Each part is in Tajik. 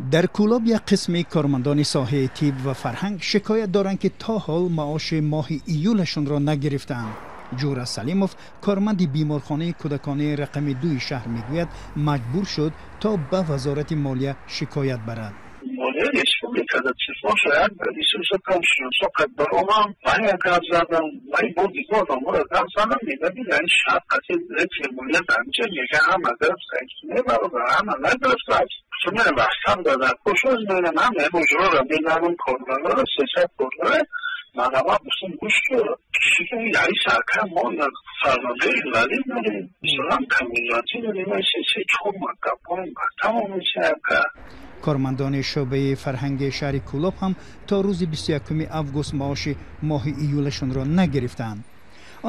Дар Кӯлоб як қисми кормандони соҳаи тиб ва фарҳанг шикоят доранд, ки то ҳол маоши моҳи июлашонро нагирифтаанд. Ҷура Салимов, корманди беморхонаи кӯдаконаи рақами 2 шаҳр, мегӯяд, маҷбур шуд, то ба Вазорати молия шикоят барад. Молияи республика дар телефон шояд 23 5 соқат баромам, ман гап задам, ман бо дигар одаморо гап задам. Мега, ин шаҳр қати молия дар инҷа мега, ҳама гирифта, не, бародар, ҳама нагирифтааст. Чун вақтам дар кошоз менам, ҳама ҳуҷраро меданам, коргароро, 300 коргаре манама гуфтам: гӯш кун, яи сарка, мо фарзандаи инвалид дорем, мисолан, камбизоатӣ дорем, се чор мактабҳоем, тамом мешавад. Кормандони шӯъбаи фарҳанги шаҳри Кӯлоб ҳам то рӯзи 21 август маоши моҳи июлашонро нагирифтаанд.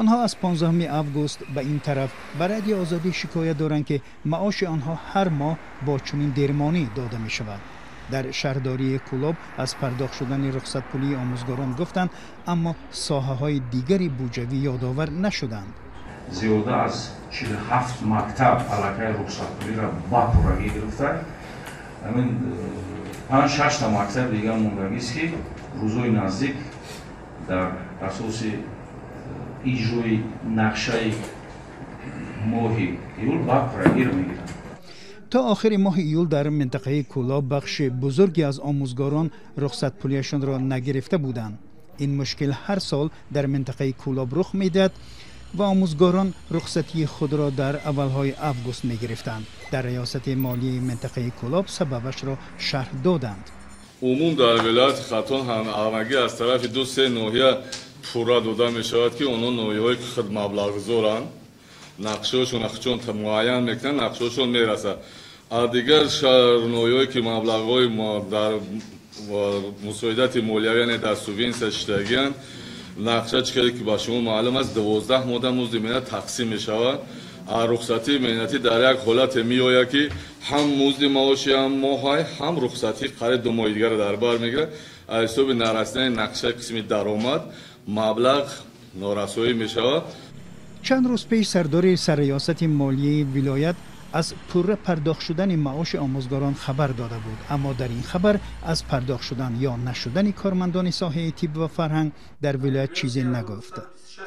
Онҳо аз 15 август ба ин тараф ба Радиои Озодӣ шикоят доранд, ки маоши онҳо ҳар моҳ бо чунин дермонӣ дода мешавад. Дар шаҳрдории Кӯлоб аз пардохт шудани рухсатпулии омӯзгорон гуфтанд, аммо соҳаҳои дигари буҷавӣ ёдовар нашуданд. Зиёда аз 47 мактаб аллакай рухсатпулиро ба пуррагӣ гирифта, ҳамин панҷ шашта мактаб дигар мондагист, ки рӯзҳои наздик дар асоси иҷрои нақшаи моҳи июл ба пуррагиро мегиранд. То охири моҳи июл дар минтақаи Кӯлоб бахши бузурге аз омӯзгорон рухсатпулиашонро нагирифта буданд. Ин мушкил ҳар сол дар минтақаи Кӯлоб рух медиҳад ва омӯзгорон рухсатии худро дар аввалҳои август мегирифтанд. Дар риёсати молияи минтақаи Кӯлоб сабабашро шарҳ доданд. Умум дар вилояти Хатлон ҳамагӣ аз тарафи ду се ноҳия пурра дода мешавад, ки онҳо ноҳияҳое ки худ маблағгузоранд, нақшаҳошон чун муайян мекунанд, нақшаҳошон мерасад. А дигар ноҳияҳое ки маблағҳои дар мусоидати молиявӣ, яъне дар субвенсия шидагианд, нақша чӣ хеле ки ба шумо маълум аст, 12 моҳда музди меҳнат тақсим мешавад. А рухсатии меҳнатӣ дар як ҳолате меояд, ки ҳам музди маоши ҳам моҳай, ҳам рухсатӣ қариб 2 моҳи дигарро дар бар мегирад. Аз ҳисоби нарасидани нақшаи қисми даромад маблағ норасоӣ мешавад. Чанд рӯз пеш сардори сарриёсати молияи вилоят аз пурра пардохт шудани маоши омӯзгорон хабар дода буд, аммо дар ин хабар аз пардохт шудан ё нашудани кормандони соҳаи тиб ва фарҳанг дар вилоят чизе нагуфт.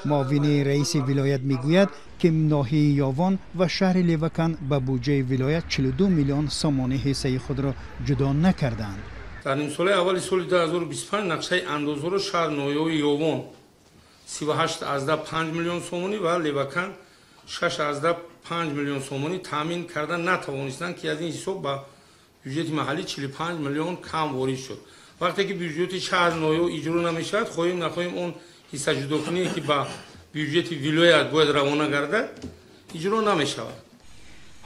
Муовини раиси вилоят мегӯяд, ки ноҳияи Ёвон ва шаҳри Левакан ба буҷаи вилоят 42 миллион сомонӣ ҳиссаи худро ҷудо накарданд. Дар нимсолаи аввали соли 2025 нақшаи андозҳоро шаҳр ноҳияҳои Ёвон 38,5 миллион сомонӣ ва Левакан 6,5 миллион сомонӣ таъмин карда натавонистанд, ки аз ин ҳисоб ба бюҷети маҳаллӣ 45 миллион кам ворид шуд. Вақте ки бюҷети шаҳр ноҳияҳо иҷро намешавад, хоҳем нахоҳем, он ҳиссаҷудокуние, ки ба бюҷети вилоят бояд равона гардад, иҷро намешавад.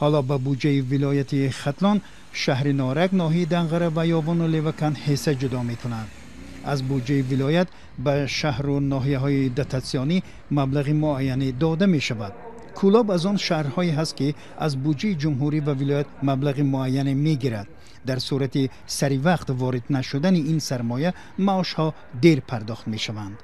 Ҳоло ба буҷаи вилояти Хатлон шаҳри Норак, ноҳияи Данғара ва Ёвону Левакан ҳисса ҷудо мекунанд. Аз буҷаи вилоят ба шаҳру ноҳияҳои дотатсионӣ маблағи муайяне дода мешавад. Кӯлоб аз он шаҳрҳое ҳаст, ки аз буҷаи ҷумҳурӣ ва вилоят маблағи муайяне мегирад. Дар сурати сари вақт ворид нашудани ин сармоя маошҳо дер пардохт мешаванд.